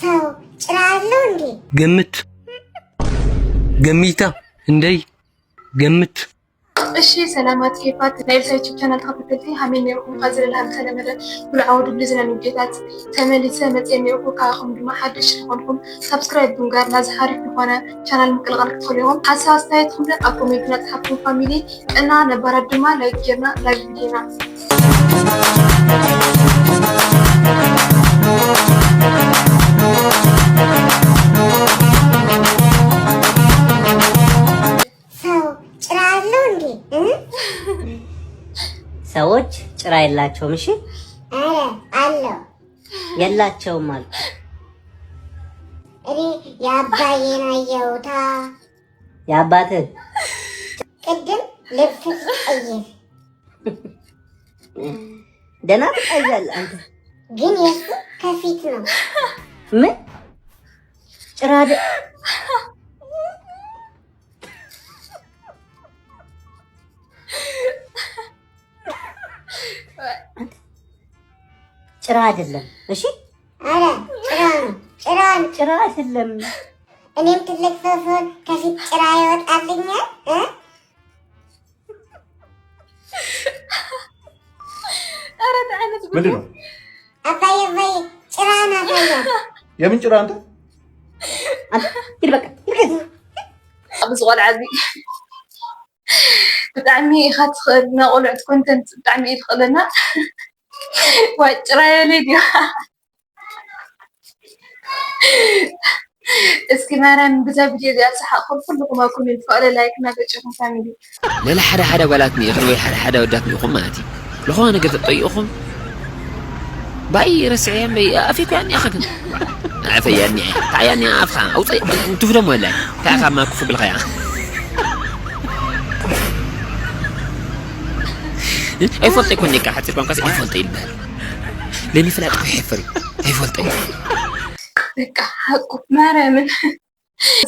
ሰው ጭራ አለው እንዴ? ገምት ገሚታ እንደይ ገምት እሺ ሰላማት ኬፋት ናይ ኤልሳ ዩቱብ ቻናል ተኸታተልቲ ሃመይ ነርኩም። ኻዚ ለላ ከም ተለመደ ብልዓዊ ድብሊ ዝና ንዴታት ተመሊሰ መፅየ ነርኩ። ካብኹም ድማ ሓድሽ ዝኾንኩም ሳብስክራይብ ብምጋር ናዚ ሓሪፍ ዝኾነ ቻናል ምቅልቃል ክትኽእሉ ኢኹም። ሓሳብ ኣስተያየትኩም ለ ኣብ ኮሜንትና ፀሓፍኩም ፋሚሊ እና ነባራት ድማ ላይክ ጌርና ላይክ ቪዲዮና ሰው ጭራ አለው እንዴ? እ? ሰዎች ጭራ የላቸውም። እሺ አረ አለው። የላቸውም አልኩ። እኔ የአባዬን አየሁታ። የአባትህ ቅድም ልብስ ሲቀይር ደህና ትቀያለህ አንተ። ግን የሱ ከፊት ነው። ምን ጭራ ደ- ጭራ አይደለም። እሺ አረ ጭራ ነው ጭራ ነው። ጭራ አይደለም። እኔም ትልቅ ሰው ስሆን ከፊት ጭራ ይወጣልኛል። እ? ኧረ እንታይ ዓይነት ጉድ ምንድን ነው? ነው? አባዬ አባዬ ጭራን አሳያል። የምን ጭራ አንተ? አንተ ሂድ በቃ ሂድ ከዚህ። ኣብዚ ቆልዓ እዚ ብጣዕሚ ኢኻ ትኽእል። ንቆልዑት ኮንተንት ብጣዕሚ እዩ ትኽእለና። ዋጭራ የለ ድዩ? እስኪ ማርያም ብዛ ቪድዮ እዚኣ ዝሰሓቕኩም ኩልኹም ኣብ ኮሜንት ከእለ ላይክ እናገጨኹም ፋሚሊ ለለ ሓደ ሓደ ጓላት ንኢኽን ወይ ሓደ ሓደ ወዳት ንኢኹም ማለት እዩ። ዝኾነ ነገር ተጠይቕኹም ባይ ረስዐያ እምበይ ኣፊኩያ እኒኣኻ ግን ኣፈያ እኒኣ ታያ እኒኣ ኣፍኻ ኣውፀ እንትፍደም ወላ እንታይ ካብ ማኩ ክብልኻ እያ ኣይፈልጠ ይኮን ኔካ ሓፂር ቋንቋ ኣይፈልጠ ይልበሃል ለሚፍላጥ ክሕፍር ኣይፈልጠ እዩ በቃ ሓቁ ማርያምን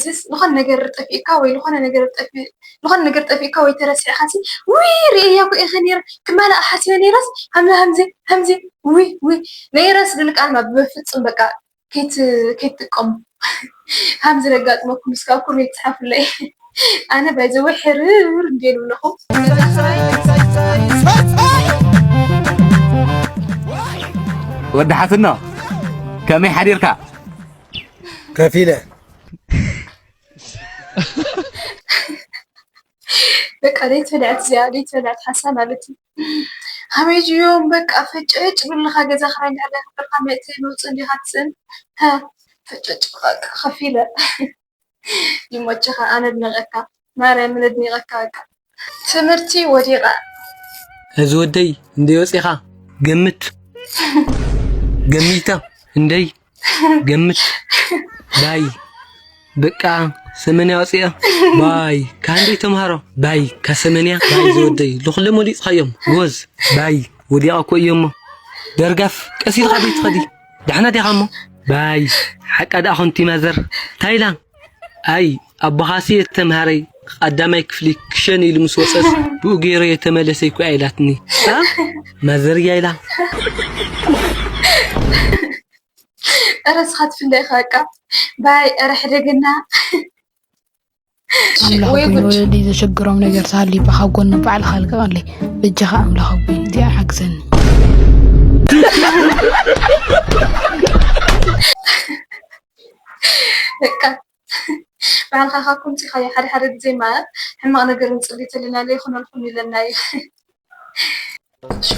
ስ ዝኾነ ነገር ጠፊእካ ወይ ዝኾነ ነገር ጠፊ- ዝኾነ ነገር ጠፊእካ ወይ ተረሲዕካ ሲ ውይ ርእየያ እኮ ኢኸ ነይረ ክማላ ሓሲበ ነይረስ ሃምዚ ሃምዚ ሃምዚ ውይ ውይ ነይረስ ዝብል ቃል ማ በፍጹም በቃ ከይት- ከይትጥቀሙ ሃምዚ ዘጋጥመኩም እስካብ ኮሜንት ጸሓፉለይ ኣነ ባይዘወ ሕርር እንዴ ንብለኹም ወዲ ሓፍኖ ከመይ ሓዲርካ ከፊለ በቃ ዘይትበልዐት እዚኣ ዘይትበልዐት ሓሳ ማለት እዩ ሃመይ ድዮም በቃ ፈጨጭ ብልኻ ገዛ ክራይ እንዳለ ክብርካ መእተ መውፅእ እንዲኻ ትፅእን ሃ ፈጨጭ በቃ ከፊለ ይሞችኻ ኣነ ኣድነቀካ ማርያምን ኣድኒቀካ በቃ ትምህርቲ ወዲቃ እዚ ወደይ እንደይ ወፂኻ ገምት ገሚታ እንደይ ገምት ባይ በቃ ሰመንያ ወፂኣ ባይ ካንደይ ተምሃሮ ባይ ካሰመንያ ባይ ዝወደይ ልኩለ መሊፅኻዮም ጎዝ ባይ ወዲቓ እኮ እዮሞ ደርጋፍ ቀስ ኢልካ ቤት ኸዲ ዳሕና ዲኻ እሞ ባይ ሓቃ ደኣ ኾንቲ ማዘር ታይላ ኣይ ኣቦኻሲ የተምሃረይ ቐዳማይ ክፍሊ ክሸን ኢሉ ምስ ወፀስ ብኡ ገይረ የተመለሰ ይኮ ኣይላትኒ ሳ ማዘርያ ኢላ ኧረ እስኻ ትፍለ ኢኻ በቃ ባይ ኧረ ሕደገና ኣምላኽ ወይ ኣቦይ ጉድ ንወለደይ ዘሸግሮም ነገር ሳሊ ብካ ጎኑ ባዕልኻ ልቀቐለይ በጃኻ ኣምላኽ ኣቦይ እዚኣ ሓግዘኒ። በቃ ባዕልኻ ካብ ከምፂኻዮ ሓደ ሓደ ግዜ ማለት ሕማቕ ነገር ንፅሊ ተለና ዘይኮነልኩም ኢለና እዩ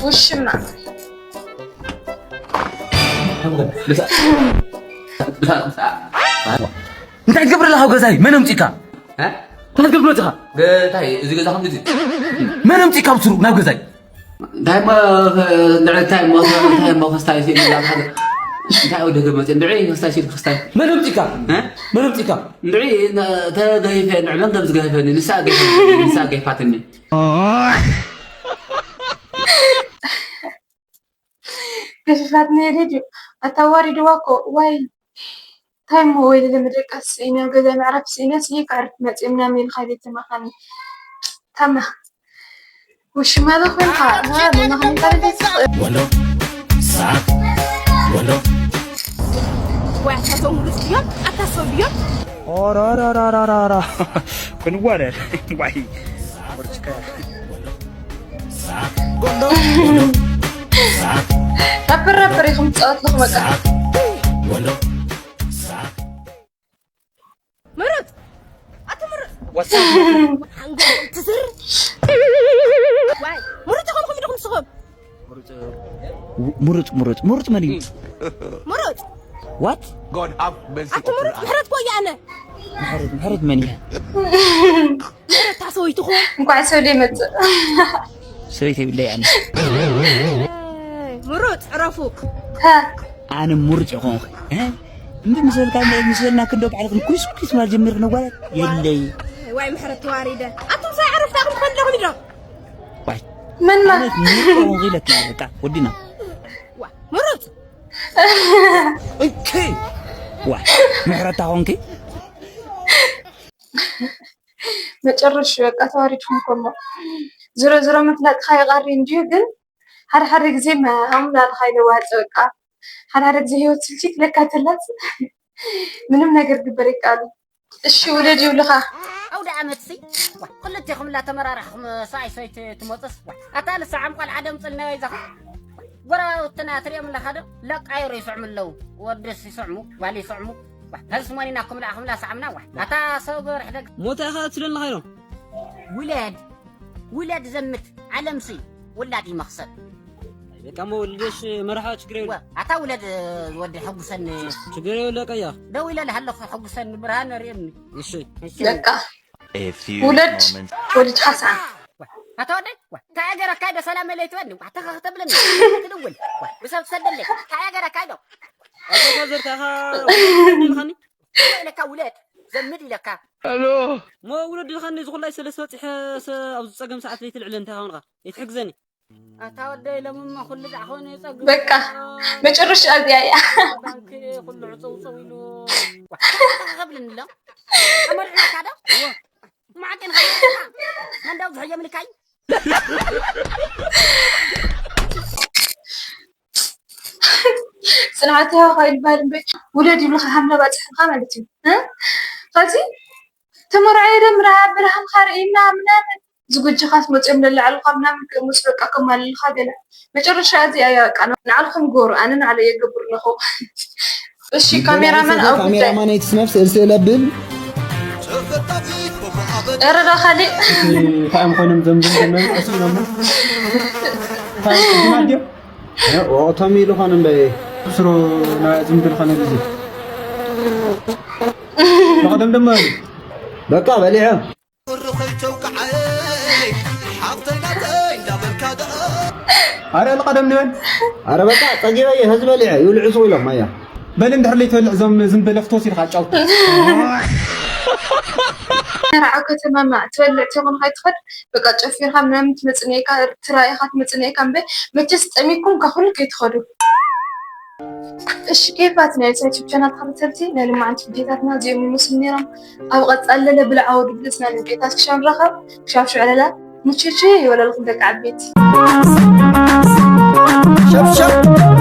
ውሽማ እንታይ ትገብር ኣለኻ ኣብ ገዛይ መን ኣምፂካ እንታይ ትገብር ኣለኻ እንታይ እዚ ገዛ ከምዚ መን ኣምፂካ ብስሩ ናብ ገዛይ እንታይ ሞ እንታይ ሞ ክስታይ ሲል እንታይ ወደ ገመጽ እንድዒ ክስታይ ሲል ክስታይ መን ኣምፂካ መን ኣምፂካ እንድዒ ተገይፈ እንድዒ መን ከም ዝገፈኒ ንሳ ገይፈኒ ንሳ ገይፋትኒ ገፊፋትኒ ሬድዮ ኣታዋሪድዋ እኮ ዋይ እንታይ እሞ ወይ ለመደቃስ ስኢነ ገዛ መዕረፍ ስኢነ ስየ ክዕርፍ መፅእ ምናምን ኢልካ ዘይተማኻኒ ታማ ውሽማ ዶ ኮንካ ንማኻኒ ካልእ ዘይትኽእል ወሎ ሳብ ወሎ ወይ ኣታ ሰው ሙሉስ ድዮም ኣታ ሰው ድዮም። ኦሮሮሮሮሮሮ ክንዋረር ዋይ ራፐር ራፐር ኢኹም ትፃወት ኣለኹ በቃ። ምሩፅ ኣቲ ምሩፅ ወሳብ ሓንጎል ትስር። ዋይ ምሩፅ ኢኹም ኹም ኢኹም ንስኹም። ምሩፅ ምሩፅ ምሩፅ መን እዩ? ምሩፅ ዋት God have mercy ኣቲ upon ምሩፅ us. ምሕረት ኮያ ኣነ ምሕረት ምሕረት መን እያ? ምሕረት ታሰወይትኹም። እንኳዕ ሰው ደይ መፅእ። ሰበይት የብለይ ኣነ ምሩፅ ዕረፉ። ሃ፣ ኣነ ምሩፅ ይኾንኩ እንዲ ምስ በልካ ምስ በልና ክንዶ ባዕልኽን ኩስ ኩስ ማለት ጀሚርክ ነጓላት የለይ ዋይ ምሕረት ተዋሪደ ኣቱም ሳይ ዕረፍታኹም ትኾን ኣለኹም ኢዶ ዋይ መን ማ ኣነት ምሩፅ ይኾንኩ ኢለክ በቃ ወዲና ምሩፅ እንኪ ዋይ ምሕረታ ኾንኪ መጨረሽ በቃ ተዋሪድኩም እኮ እሞ ዝሮ ዝሮ ምፍላጥካ ይቐሪ እንድዩ። ግን ሓደ ሓደ ግዜ ኣምላኽካ ይለዋጥ በቃ። ሓደ ሓደ ግዜ ህይወት ስልችት ለካ ተላጽ ምንም ነገር ግበር ይቃሉ። እሺ ውለድ ይብልኻ። ኣውደ ዓመትሲ ክልቴኹም እናተመራራሕኹም ሰብኣይ ሰበይቲ ትመፁስ ኣታ ልሰዓም ቆልዓ ደምፅልናዮ ይዛኹም ጎረባብትና ትሪኦም ኣለኻ ዶ ለቃይሮ ይስዕሙ ኣለዉ ወድስ ይስዕሙ ጓል ይስዕሙ ነዚ ስሞኒ ናኩም ልኣኹም ላሰዓምና ዋ ኣታ ሰብ ገበርሕ ደግ ሞታ ኢኻ ትብለኒ ኻይኖ ውለድ ውለድ ዘምት ዓለምሲ ውላድ ይመኽሰብ በቃ እሞ ወልደሽ መርሓ ችግር የብሉ ኣታ ውለድ ወዲ ሕጉሰኒ ችግር የብሉ ቀያ ደው ኢለ ልሃለኹ ሕጉሰኒ ብርሃን ርእየኒ እሺ በቃ A few ውለድ moments. ወልድ ሓሳን ኣታ ወደይ እንታይ ገረካይ ዶ ሰላም ለይ ትበኒ ተኸክተብለኒ ትድውል ብሰብ ትሰደለይ እንታይ ገረካይ ዶ ኣቦታ ዘርታኻ ኢልኻኒ ኢለካ ውለድ ዘምድ ኢለካ ሞ ውለድ ኢልኻኒ ዝኹላይ ሰለስተ በፂሐ ኣብዚ ፀገም ሰዓት ለይትልዕለ እንታይ ኻውንኻ ይትሕግዘኒ ኣታ ወደይ ለምማ ኩሉ ዛዕኾነ ጸግ በቃ መጨረሻ እዚኣ እያ። ባንክ ኩሉ ዕፀው ፀው ኢሉ ተኸብልን ኣሎ ኣመርዕካ ዶ ማዕድን መንዳው ዝሕየምልካይ ፅንዓት ሃዋኻ ይባል እምበር ውለድ ይብልካ ሃምላ ባፅሕልካ ማለት እዩ። እ? ከዚ ተመርዓየ ዶ ምራ ብርሃንካ ርኢና ምናምን ዝጉጅኻስ መፅኦም ለላዕልካ ምናምን ከምስ በቃ ከማልልካ ገለ መጨረሻ እዚ ኣያ በቃ ንዓልኩም ጎሩ ኣነ ንዓለ የገብር ኣለኹ። እሺ ካሜራማን ኣብ ጉዳይ ካሜራማን ኣይትስነፍ ስእል ስእል ኣብል ኧረ ዶ ካሊእ እንታይ እዮም ኮይኖም ዘምዝም ዘመን ቀሲኖም እንታይ እዮም ኣድዮም ኦቶም ኢሉ ኾነ እምበይ ስሮ ዝምድል ኾነ ግዜ ተቐደም ድማ በቃ በሊዐ ኣረ ልቐደም ንበል ኣረ በቃ ጸጊበ እየ ህዝቢ በሊዐ ይብልዑ ሱቕ ኢሎም ኣያ በል እንድሕር ለይትበልዕ እዞም ዝም በለፍቶ ሲልካ ኣጫውት መርዓ ከተማ ትበልዕ ትኹን ከይትኸድ በቃ ጨፊርካ ምናምን ትመፅእ ነይካ ትራኢኻ ትመፅእ ነይካ እምበይ መቸስ ጠሚኩም ካብ ኩሉ ከይትኸዱ እሺ ኬፋት ናይ ዩቱብ ቻናል ተኸታተልቲ ናይ ልማዓንቲ ቪድዮታትና እዚኦም ይመስሉ ነይሮም ኣብ ቐፃሊ ለለ ብልዓ ወዲ ብልፅና ንቤታት ክሻብ ንራኸብ ክሻብ ሽዕለላ ምችቹ ይበለልኩም ደቂ ዓበይቲ ሸብሸብ